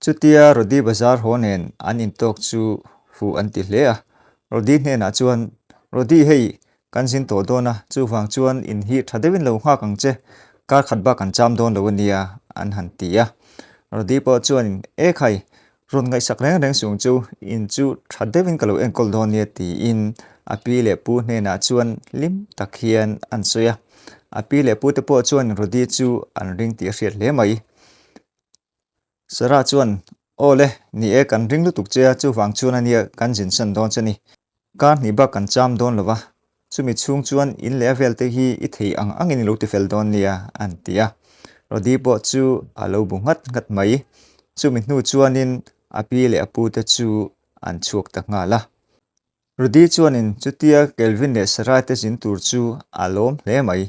Chutia Rodi Bazar haw nen an intawk chu fuh an ti hle a. Rodi hnenah chuan, Rodi hei, kan zin tawh dawn a, chuvang chuan in hi tha deuhin lo nghak ang che, kar khat bak an cham dawn lo a nia, an han ti a. Rodi pawh chuan, E khai, Rawn ngaihsak reng reng sung chu in chu tha deuhin ka lo enkawl dawn nia tiin a pi leh pu hnenah chuan hlim tak hian an sawi a. A pi leh pu te pawh chuan Rody chu an ring tih a hriat hle mai. Sarah chuan, Aw le, ni e kan ring lutuk che a, chuvang chuan a nia kan zinsan dawn che ni. Kar hnih bak kan cham dawn lo va, chumi chhung chuan in leh a vel te hi i thei ang angin i lo tifel dawn nia, an ti a. Rodi pawh chu a lo bu nghat nghat mai. Chumi hnu chuanin a pi leh a pu te chu an chhuak ta nghal a. Rodi chuanin chutia Kelvin leh Sarai te zin tur chu a lawm hle mai.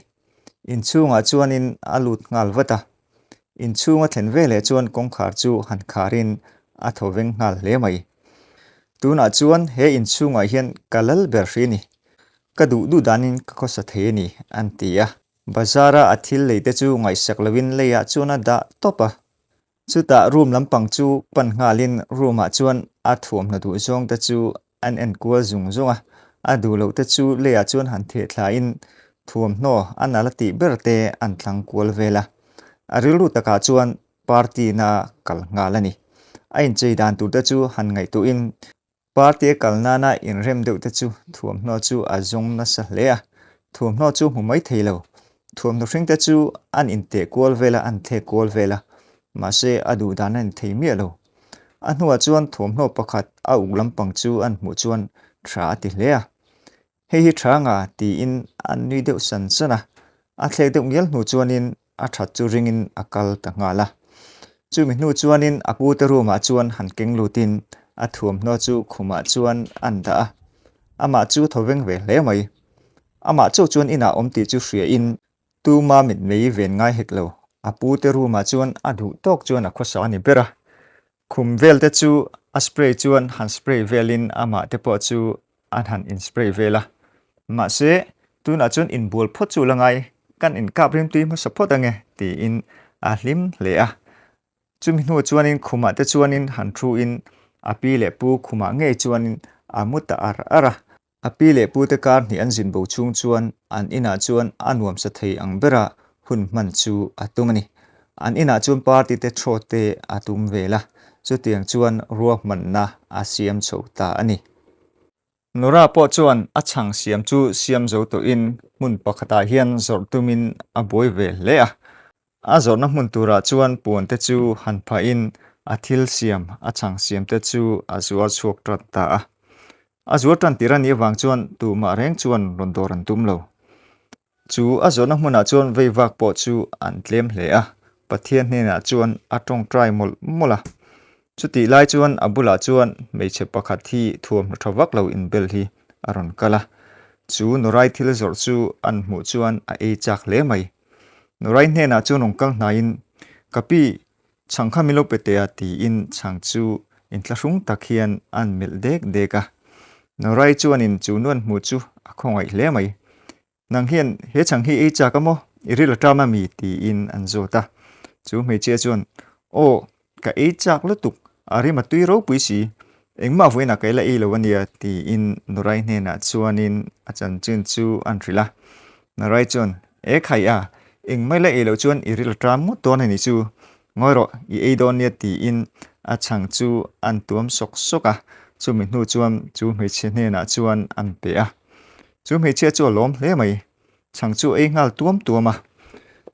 Inchhungah chuanin a lut nghal vat a. Inchhung a thlen veleh chuan kawngkhar chu han kharin a thaw veng nghal hle mai. Tunah chuan he inchhungah hian ka lal ber hri ni. Ka duh duh danin ka khawsa thei a ni, an ti a. Bazar-a a thil lei te chu ngaihsak loin leiah chuan a dah tawp a. Chutah room lampang chu pan nghalin room-ah chuan a thuamhnaw duh zawng te chu an en kual zung zung a, a duh loh te chu leiah chuan han theh thlain thuamhnaw a nal a tih ber te an thlang kual vel a. A rilru takah chuan party na kal nghal a ni. A inchei dan tur te chu han ngaihtuahin Party a kal nana inrem deuh te chu thuamhnaw chu a zawng nasa hle a, thuamhnaw chu hmu mai thei lo. Thuamhnaw hring te chu an inteh kual vel a, an thlek kual vel a, mahse a duh dan a ni thei miah lo. A hnuah chuan thuamhnaw pakhat a uk lampang chu an hmuh chuan tha a ti hle a. Hei hi tha nga tiin an nui deuh san san a, a thlek deuh ngial hnu chuanin a that chu ringin a kal ta nghal a. Chumi hnu chuanin a pute room ah chuan han keng lutin a thuamhnaw chu khumah chuan an dah a, amah chu thaw veng ve hle mai. Amah chauh chuan inah awm tih chu hria in tuma mitmei ven ngai hek lo, a pute room ah chuan a duh tawk chuan a khawsa a ni ber a. Khum vel te chu a spray chuan han spray velin amah te pawh chu an han in spray vel a. Mahse, tunah chuan inbual phawt chu la ngai, kan inkap rimtui hmasa phawt ange tiin a hlim hle a. Chumi hnu chuanin khumah te chuanin han thu in a pi leh pu khumah ngei chuanin a mu ta ar ar a. A pi leh pute kar hnih an zin bo chhung chuan an inah chuan a nuamsa thei ang bera hun hman chu a tum a ni. An inah chuan party te throw te a tum vel a, chutiang chuan ruahmanna a siam chho ta a ni. Nora pawh chuan a chhang siam chu siam zo tawhin hmun pakhatah hian zawrh tumin a buai ve hle a. A zawrhna hmun turah chuan puan te chu han phahin a thil siam, a chhang siam te chu a zuar chhuak tan ta a. A zuar tan tir a nih avang chuan tumah reng chuan rawn dawr an tum lo. Chu a zawrhna hmunah chuan vei vak pawh chu an tlem hle a, Pathian hnenah chuan a tawngtai mawlh mawlh a. Chutih lai chuan a bulah chuan hmeichhe pakhat hi thuamhnaw tha vak lo inbel hi a rawn kal a. Chu Nurai thil zawrh chu an hmuh chuan a ei chak hle mai. Nurai hnenah chuan rawn kal hnaiin, Ka pi, chhang kha min lo pe teh a tiin chhang chu inthlahrung tak hian an melh dek dek a. Nurai chuanin chu nuan hmuh chu a khawngaih hle mai. Nang hian he chhang hi ei chak a maw? I ril a ṭam a mi? tiin an zawt a. Chu hmeichhia chuan, Aw, ka ei chak lutuk, a rim a tui ropui si, engmah vawiinah ka la ei lo a nia, tiin Nurai hnenah chuanin a chanchin chu an hrilh a. Nurai chuan, E khai a, engmah la ei loh chuan i ril a ṭam ngawt dawn a nih chu, Ngawi rawh, i ei dawn nia tiin a chhang chu an tuam sawk sawk a, chumi hnu chuan chu hmeichhia hnenah chuan an pe a. Chu hmeichhia chu a lawm hle mai, chhang chu a ei nghal tuam tuam a.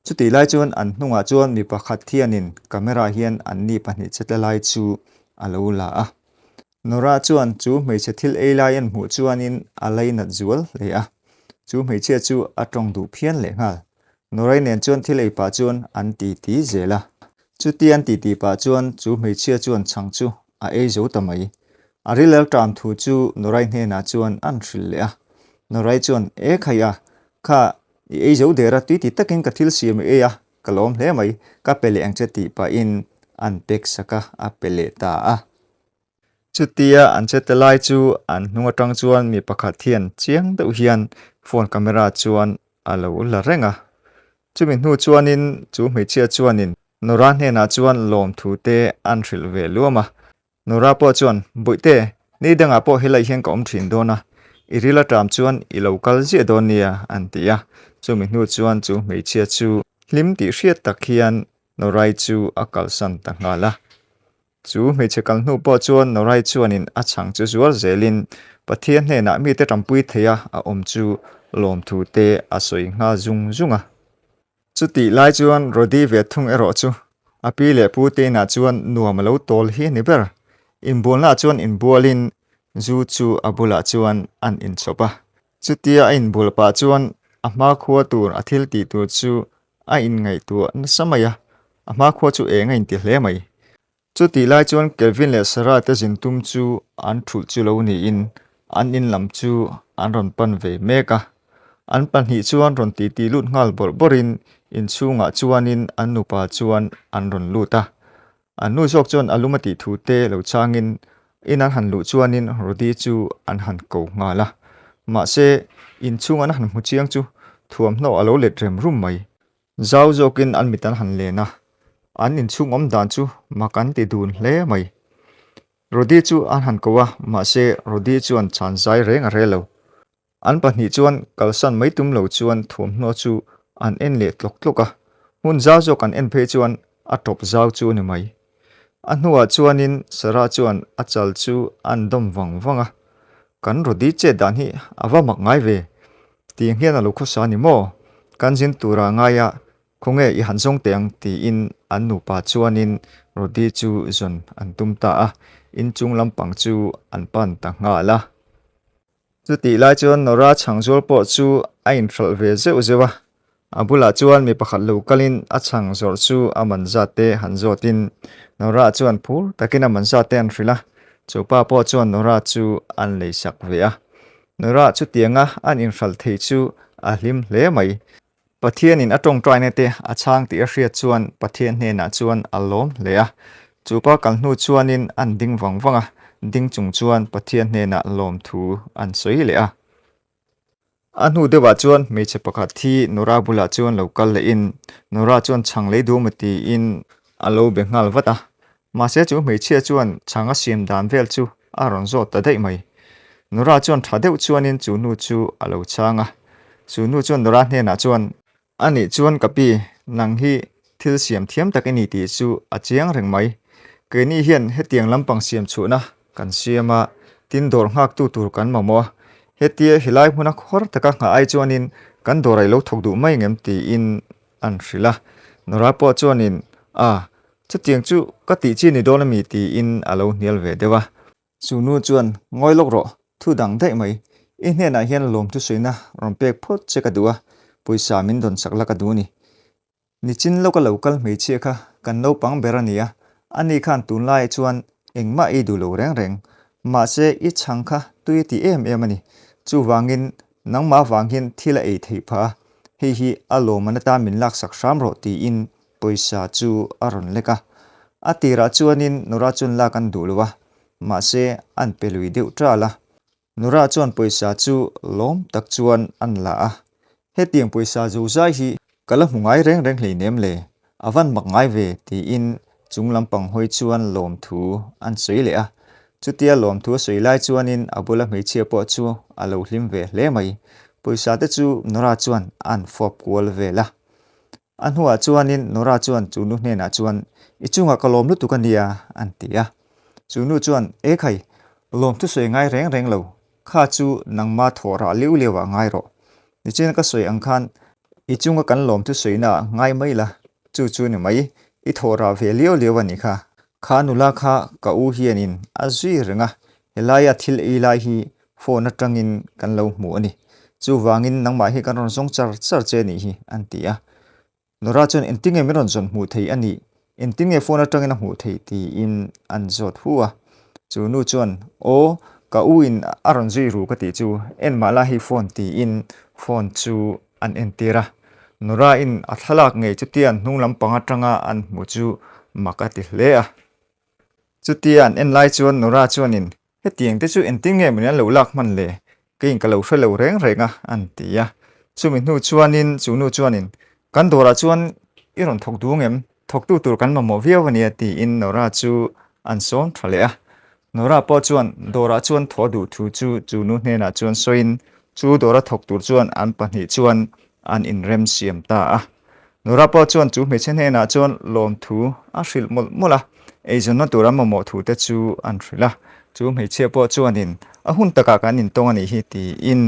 Chutih lai chuan an hnungah chuan mi pakhat hianin camera hian anni pahnih che tle lai chu a lo la a. Nora chuan chu hmeichhe thil ei lai an hmuh chuanin a lainat zual hle a, chu hmeichhia chu a tawng duh phian leh nghal. Norai nen chuan thil ei pah chuan an ti ti zel a. Chuti an ti ti pah chuan chu hmeichhia chuan chhang chu a ei zo ta mai. A rilel ṭam thu chu Norai hnenah chuan an hrilh leh a. Norai chuan, E khai a, kha i ei zo der a, tui ti takin ka thil siam i ei a, ka lawm hle mai, ka pe leh ang che tih pahin an pek sak a, a pe leh ta a. Chutia an che te lai chu an hnung atang chuan mi pakhat hian chiang deuh hian phone camera chuan a lo la reng a. Chumi hnu chuanin chu hmeichhia chuanin Nora hnenah chuan lawmthu te an hrilh ve luam a. Nora pawh chuan, Bawihte, ni dangah pawh helai hian ka awm thin dawn a, i ril aṭam chuan i lo kal ziah dawn nia, an ti a. Chumi hnu chuan chu hmeichhia chu hlim tih hriat tak hian Norai chu a kalsan ta nghal a. Chu hmeichhe kal hnu pawh chuan Norai chuanin a chhang chu zual zelin Pathian hnenah mite ṭampui theia a awm chu lawmthu te a sawi nghal zung zung a. Chutih lai chuan Rody ve thung erawh chu a pi leh pu te inah chuan nuam a lo tawl hi a ni ber. Inbualnaah chuan inbualin zu chu a bulah chuan an inchhawp a. Chutia a inbual pah chuan a hmakhua tur a thil tih tur chu a inngaihtuah nasa mai a, a hmakhua chu eng a inti hle mai. Chutih lai chuan Kelvin leh Sarah te zin tum chu an thulh chu lo niin an in lam chu an rawn pan ve mek a. An pahnih chuan rawn titi lut nghal bawrh bawrhin inchhungah chuanin an nupa chuan an rawn lut a. An nu zawk chuan a lum a tih thu te lo changin in an han luh chuanin Rody chu an han ko nghal a. Mahse, inchhung an han hmu chiang chu thuamhnaw a lo let rem rum mai. Zau zawkin an mit an han len a, an inchhung awm dan chu mak an ti dun hle mai. Rody chu an han ko a, mahse Rody chuan chhan zai reng a rel lo. An pahnih chuan kalsan mai tum lo chuan thuamhnaw chu an en leh tlawk tlawk a, hmun zau zawk an en phei chuan a tawp zau chu a ni mai. A hnuah chuanin Sarah chuan a chal chu a'n dawm vang vang a, Kan Rody chet dan hi a va mak ngai ve, tiang hian a lo khawsa a ni maw? Kan zin tura ngaia khawnge i han zawng teh ang tiin an nupa chuanin Rody chu zawn an tum ta a, inchung lampang chu an pan ta nghal a. Chutih lai chuan Nora chhangzual pawh chu a inhralh ve zeuh zeuh a, a bulah chuan mi pakhat lo kalin a chhang zawrh chu a man zat te han zawtin Nora chuan phur takin a man zat te an hrilh a, chu pa pawh chuan Nora chu an leisak ve a. Nora chutianga an inhralh thei chu a hlim hle mai. Pathianin a tawngtaina te a chhang tih a hriat chuan Pathian hnenah chuan a lawm hle a. Chu pa kal hnu chuanin an ding vang vang a, ding chung chuan Pathian hnenah lawmthu an sawi leh a. A hnu deuhah chuan hmeichhe pakhat hi Nora bulah chuan lo kal lehin Nora chuan chhang lei duh maw tiin a lo be nghal vat a. Mahse chu hmeichhia chuan chhang a siam dan vel chu a rawn zawt ta daih mai. Nora chuan tha deuh chuanin chu nu chu a lo chhang a. Chu nu chuan Nora hnenah chuan, A nih chuan ka pi, nang hi thil siam thiam tak i ni tih chu a chiang reng mai. Keini hian hetiang lampang siam chhuahna kan siam a, tin dawr nghaktu tur kan mamawh a. Hetia helai hmuna khawr taka nghah ai chuanin kan dawr a i lo thawk duh mai ngem tiin an hrilh a. Nora pawh chuanin, A, Chutiang chu ka tih chi ni dawn a mi tiin a lo hnial ve deuh a. Chu nu chuan, Ngawi lawk rawh, thu dang daih mai. I hnenah hian lawmthu sawiina rawn pek phawt che ka duh a, pawisa min dawn sak la ka duh a ni. Nichin lawka lo kal hmeichhia kha kan naupang ber a ni a, ani khan tunlaiah chuan engmah ei duh lo reng reng. Mahse i chhang kha tui a ti em em a ni. Chuvangin nangmah vang hian thil a ei theih phah a, hei hi a lawmman atan min laksak hram rawh tiin Pawisa chu a rawn lek a, a tirah chuanin Nora chuan lak an duh lo a, mahse an pe lui deuh ṭal a. Nora chuan pawisa chu lawm tak chuan an la a, Hetiang pawisa zozai hi ka la hmu ngai reng reng hleinem le, a van mak ngai ve tiin chung lampang hawi chuan lawmthu an sawi leh a. Chutia lawmthu a sawi lai chuanin a bula hmeichhia pawh chu a lo hlim ve hle mai. Pawisa te chu Nora chuan a an fawp kual vel a. A hnuah chuanin Nora chuan chu nu hnenah chuan, I chungah ka lawm lutuk a nia, an ti a. Chu nu chuan, E khai, lawm thusawi ngai reng reng lo, kha chu nangma thawh rah liu liau ah ngai rawh. Nichina ka sawi ang khan i chunga kan lawm thusawina ah ngai mai la, chu chu ni mai, i thawh rah ve liau liau a nih kha. Kha nula kha ka u hianin a zui reng a, helaia thil ei lai hi phone atangin kan lo hmu a ni. Chuvangin nangmah hi kan rawn zawng char char che a nih hi, an ti a. Nora chuan engtin nge min rawn zawn hmuh thei a nih? Engtin nge phone atangin a hmuh theih? tiin an zawt hu a. Chu nu chuan, Aw, ka u in a rawn zui ru ka tih chu, en mah la hei phone tiin phone chu an entir a. Nora in a thlalak ngei chutia an hnung lampang atanga an hmu chu mak a ti hle a. Chutia an en lai chuan Nora chuanin Hetiang te chu engtin nge mawni an lo lak hman le? Keiin ka lo hre lo reng reng a, an ti a. Chumi hnu chuanin chu nu chuanin, Kan dawrah chuan i rawn thawk duh ngem? Thawktu tur kan mamawh viau a nia, tiin Nora chu an sawm tha leh a. Nora pawh chuan dawrah chuan thawh duh thu chu chu nu hnenah chuan sawiin chu dawra thawk tur chuan an pahnih chuan an inrem siam ta a. Nora pawh chuan chu hmeichhe hnenah chuan lawmthu a hrilh mawlh mawlh a, eizawnna tur an mamawh thu te chu an hrilh a. Chu hmeichhia pawh chuanin a hun takah kan intawng a nih hi tiin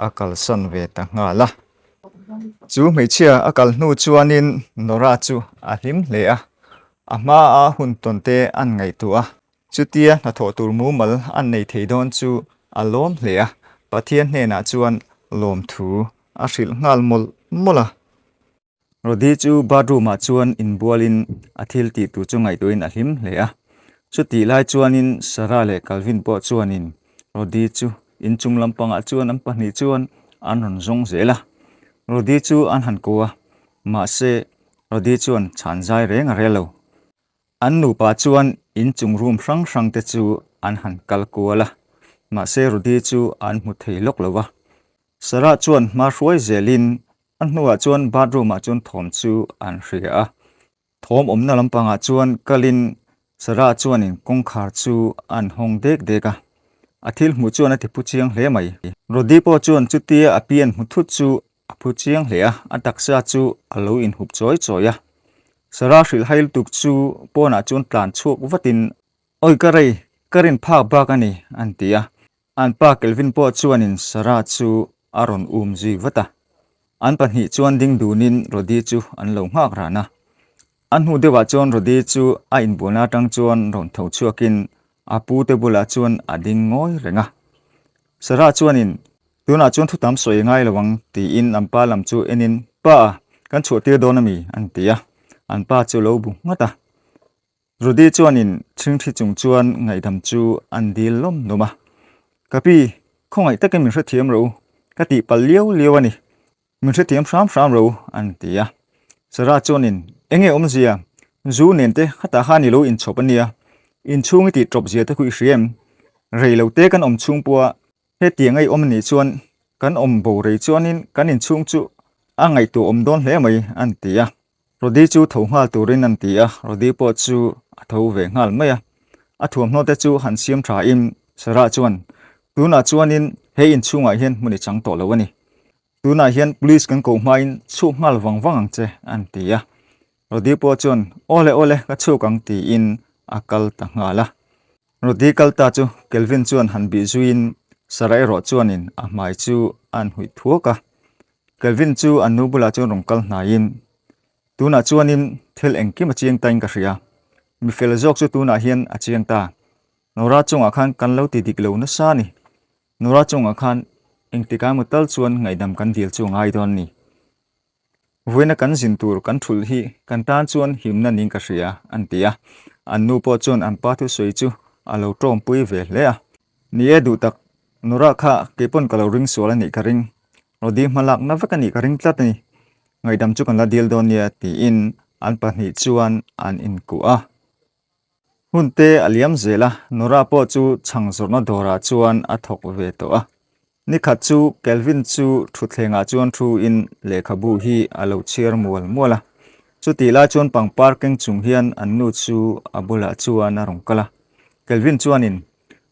a kalsan ve ta nghal a. Chu hmeichhia a kal hnu chuanin Nora chu a hlim hle a, a hmaa hun tawn te an ngaihtuah a. Chutia hnathawh tur mumal an nei thei dawn chu a lawm hle a, Pathian hnenah chuan lawmthu a hrilh nghal mawlh mawlh a. Rodi chu bathroom ah chuan inbualin a thil tih tur chu ngaihtuahin a hlim hle a. Chutih lai chuanin Sarah leh Calvin pawh chuanin Rodi chu inchung lampangah chuan an pahnih chuan an rawn zawng zel a. Rodi chu an han ko a, mahse Rodi chuan chhan zai reng a rel lo. An nupa chuan inchung room hrang hrang te chu an han kal kual a, mahse Rudy chu an hmu thei lawk lo a. Sarah chuan hma hruai zelin a hnuah chuan bathroom ah chuan thawm chu an hria a. Thawm awmna lampangah chuan kalin Sarah chuanin kawngkhar chu an hawng dek dek a, a thil hmuh chuan a ti phu chiang hle mai. Rudy pawh chuan chutia a pi an hmu thut chu A phu chiang hle a, a taksa chu a lo inhup chawi chawi a. Sarah hrilh hai lutuk chu pawnah chuan tlan chhuak vatin, Awi ka rei, ka rin phak bak a ni, an ti a. An pa Kelvin pawh chuanin Sarah chu a rawn um zui vat a. An pahnih chuan ding dunin Rody chu an lo nghak ran a. A hnu deuhah chuan Rody chu a inbualna atang chuan rawn tho chhuakin a pute bulah chuan a ding ngawi reng a. Sarah chuanin Tunah chuan thu tam sawi ngai lo ang tiin an pa lam chu enin Pa, kan chhuah tir dawn a mi? an ti a, an pa chu lo bu nghat a. Rudy chuanin chhingthi chung chuan ngaihdam chu an dil lawm lawm a. Ka pi, khawngaih takin min hrethiam ro, ka tih palh liau liau a ni. Min hrethiam hram hram ro, an ti a. Sarah chuanin Enge awmzia? Zu nen te khatah khan i lo inchhawp a nia, inchhung i tih tawp zia te khu i hria em? Rei lo te kan awm chhung pawha Hetiang a i awm anih chuan kan awm bo rei chuanin kan inchhung chu a ngaihtuah awm dawn hle mai an ti a. Rody chu tho nghal turin an ti a, Rody pawh chu a tho ve nghal mai a. A thuamhnaw te chu han siam tha in Sarah chuan, Tunah chuanin he inchhungah hian hmun i chang tawh lo a ni. Tunah hian police kan koh hmain chhuk nghal vang vang ang che an ti a. Rody pawh chuan, Awle awle ka chhuk ang tiin a kal ta nghal a. Rody kal ta chu Kelvin chuan han bih zuiin Sarah erawh chuanin a hmai chu a han huih thuak a. Kelvin chu an nu bulah chuan rawn kal hnaiin, Tunah chuanin thil engkim a chiang tain ka hria. Mi fel zawk chu tunah hian a chiang ta. Nora chungah khan kan lo ti dik lo nasa a ni. Nora chungah khan engtikah emaw tal chuan ngaihdam kan dil chu a ngai dawn a ni. Vawiina kan zin tur kan thulh hi kan tan chuan himna niin ka hria, an ti a. An nu pawh chuan an pa thusawi chu a lo tawmpui ve hle a. Ni e duh tak, Nora kha keipawn ka lo ring sual a nih ka ring. Rody hmalakna vek a nih ka ring tlat a ni. Ngaihdam chu kan la dil dawn nia tiin an pahnih chuan an inkuh a. Hun te a liam zel a, Nora pawh chu chhang zawrhna dawrah chuan a thawk ve tawh a. Nikhat chu Kelvin chu thutthlengah chuan thu in lehkhabu hi a lo chhiar mual mual a. Chutih lai chuan pangpar keng chung hian an nu chu a bulah chuan a rawn kal a. Kelvin chuanin,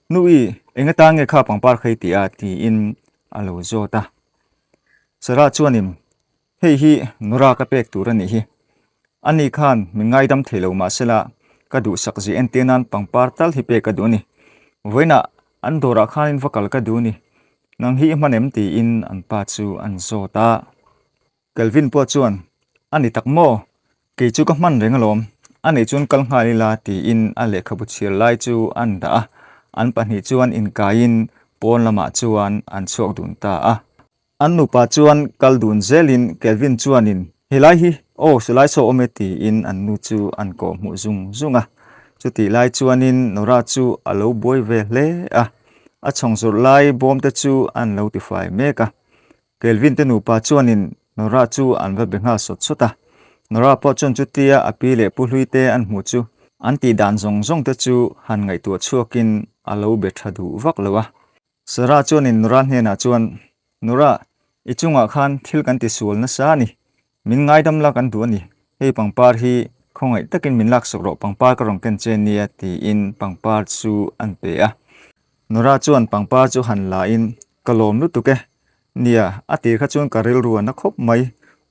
Nu i, eng atan nge kha pangpar kha i tih a? tiin a lo zawt a. Sarah chuanin, Hei hi Nora ka pek tur a nih hi. Ani khan min ngaidam thei lo mahsela ka duhsak zia entir nan pangpar tal hi pek ka duh a ni. Vawiinah an dawrah khanin va kal ka duh a ni. Nang hi i hman em tiin an pa chu an zawt a. Kelvin pawh chuan, A ni tak maw? Kei chu ka hman reng alawm. A nih chuan kal nghal ila tiin a lehkhabu chhiar lai chu an dah a. An pahnih chuan inkaiin pawn lamah chuan an chhuak dun ta a. An nupa chuan kal dun zelin Kelvin chuanin, Helai hi, aw silai saw awm e tiin an nu chu an kawh hmuh zung zung a. Chutih lai chuanin Nora chu a lo buai ve hle a, a chhawng zawrh lai bawm te chu an lo tifai mek a. Kelvin te nupa chuanin Nora chu an va be nghal sawt sawt a. Nora pawh chuan chutia a pi leh pu hlui te an hmuh chu an tih dan zawng zawng te chu han ngaihtuah chhuakin a lo be tha duh vak lo a. Sarah chuanin Nora hnenah chuan, Nora, i chungah khan thil kan ti sual nasa a ni. Min ngaidam la kan duh a ni. Hei pangpar hi khawngaih takin min laksak rawh, pangpar ka rawn ken che nia, tiin pangpar chu an pe a. Nora chuan pangpar chu han la in, Ka lawm lutuk e. Nia, a tir kha chuan ka rilru a na khawp mai.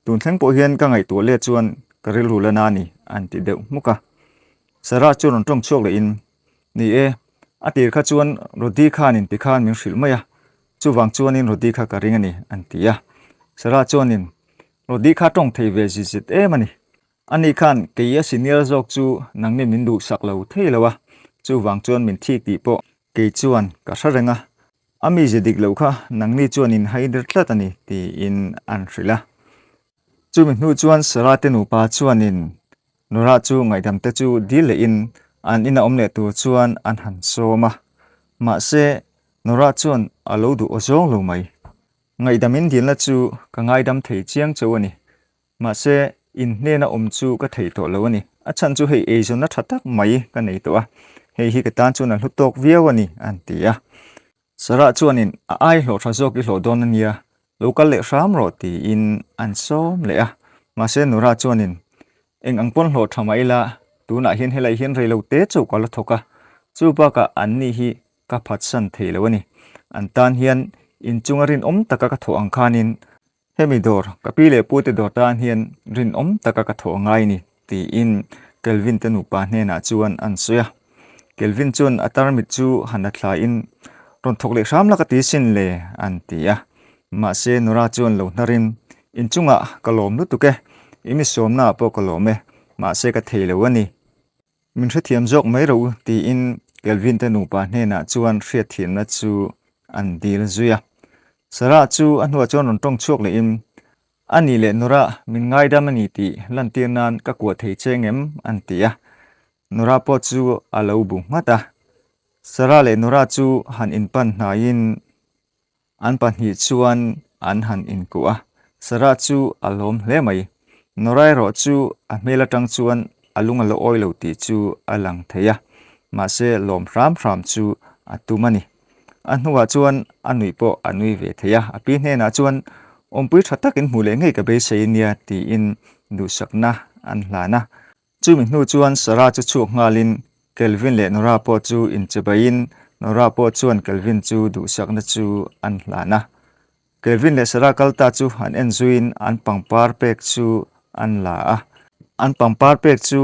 Tun thleng pawh hian ka ngaihtuah let chuan ka rilru la na a ni, an ti deuh hmuk a. Sarah chu rawn tawng chhuak leh in, Ni e, a tir kha chuan Rodi khanin ti khan min hrilh mai a, chuvang chuanin Rodi kha ka ring a ni, an ti a. Sarah chuanin, Rodi kha tawng thei ve zit zit em a ni. Ani khan kei a senior zawk chu nangni min duhsak lo thei lo a, chuvang chuan min thik tih pawh kei chuan ka hre reng a, a mizia dik loh kha nangni chuan in haider tlat a ni, tiin an hrilh a. Chumi hnu chuan Sarah te nupa chuanin Nora chu ngaihdam te chu dil lehin an ina awm leh tur chuan an han sawm a. Mahse, Nora chuan a lo duh aw zawng lo mai. Ngaihdam in dilna chu ka ngaidam thei chiang chauh a ni. Mahse, in hnena awm chu ka thei tawh lo a ni. A chhan chu hei eizawnna tha tak mai ka nei tawh a, hei hi ka tan chuan a hlu tawk viau a ni, an ti a. Sarah chuanin a ai hlawh tha zawk i hlawh dawn a nia, lo kal leh hram rawh tiin an sawm leh a. Mahse Nora chuanin eng ang pawn hlawh tha mah ila tunah hian helai hian rei lo te chauh ka la thawk a, chu bakah an ni hi ka phatsan thei lo a ni. An tan hian inchunga rinawm taka ka thawh ang khanin Hemi dawr, ka pi leh pute dawr tan hian rinawm taka ka thawh a ngai ni, tiin Kelvin te nupa hnenah chuan an sawi a. Kelvin chuan a tarmit chu han la thlaiin, Rawn thawk leh hram la ka ti sin le, an ti a. Mahse Nora chuan lo hnarin, Inchungah ka lawm lutuk e, i mi sawmnaah pawh ka lawm e, mahse ka thei lo a ni. Min hrethiam zawk mai rawh u, tiin Kelvin te nupa hnenah chuan hriatthiamna chu an dil zui a. Sarah chu a hnuah chuan rawn tawng chhuak lehin, A nih leh Nora, min ngaidam a ni tih lantir nan ka kuah thei che ngem? an ti a. Nora pawh chu a lo bu nghat a. Sarah leh Nora chu han inpan hnaiin, An pahnih chuan an han inkuh a, Sarah chu a lawm hle mai. Nora erawh chu a hmel atang chuan a lung a la awi lo tih chu a lang thei a, mahse lawm hram hram chu a tum a ni. A hnuah chuan a nuih pawh a nui ve thei a, a pi hnenah chuan awmpui tha takin hmuh leh ngei ka beisei nia tiin duhsakna an hlan a. Chumi hnu chuan Sarah chu chhuak nghalin Kelvin leh Nora pawh chu inchebaiin Nora pawh chuan Kelvin chu duhsakna chu an hlan a. Kelvin leh Sarah kal ta chu an en zuiin an pangpar pek chu an la a. An pangpar pek chu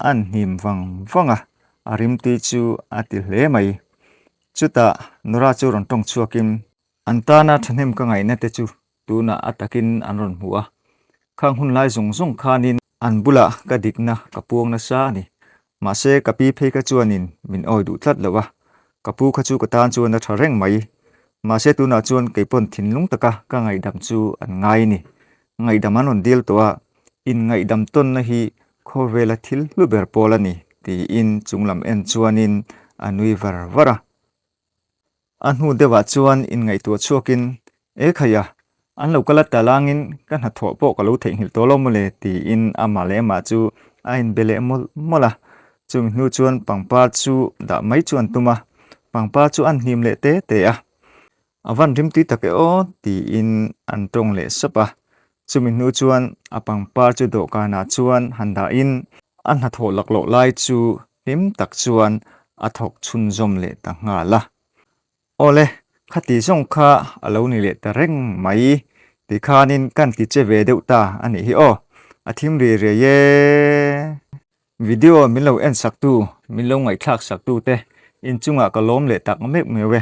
an hnim vang vang a, a rimtui chu a ti hle mai. Chutah Nora chu rawn tawng chhuakin. An tana thahnem ka ngaihna te chu tunah a takin an rawn hmu a, khang hun lai zawng zawng khanin an bulah ka dikna ka puang nasa a ni. Mahse ka pi phei kha chuanin min awi duh tlat lo a, ka pu kha chu ka tan chuan a tha reng mai. Mahse tunah chuan kei pawn thinlung taka ka ngaihdam chu an ngai a ni. Ngaihdam an rawn dil tawh a, inngaihdam tawnna hi khawvela thil hlu ber pawl a ni tiin chunglam en chuanin a nui var var a. A hnu deuhah chuan inngaihtuah chhuakin, E khaia, an lo kal a ta langin ka hnathawh pawh ka lo theihnghilh tawh lo mawle tiin amah leh amah chu a inbe leh mawlh mawlh a. Chumi hnu chuan pangpar chu dah mai chu an tum a, pangpar chu an hnim leh te te a. A van rimtui tak e aw tiin an tawng leh sap a. Chumi hnu chuan a pangpar chu dawhkanah chuan han dahin a hnathawh laklawh lai chu hlim tak chuan a thawk chhunzawm leh ta nghal a. Awle, khati zawng kha a lo ni leh ta reng mai tikhanin kan ti che ve deuh ta a nih hi aw, a thim ri riai e. Video min lo en sak tu, min lo ngaihthlak sak tu te inchungah ka lawm leh tak meuh meuh e.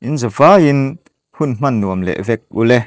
In zavaiin hun hman nuam leh vek ule.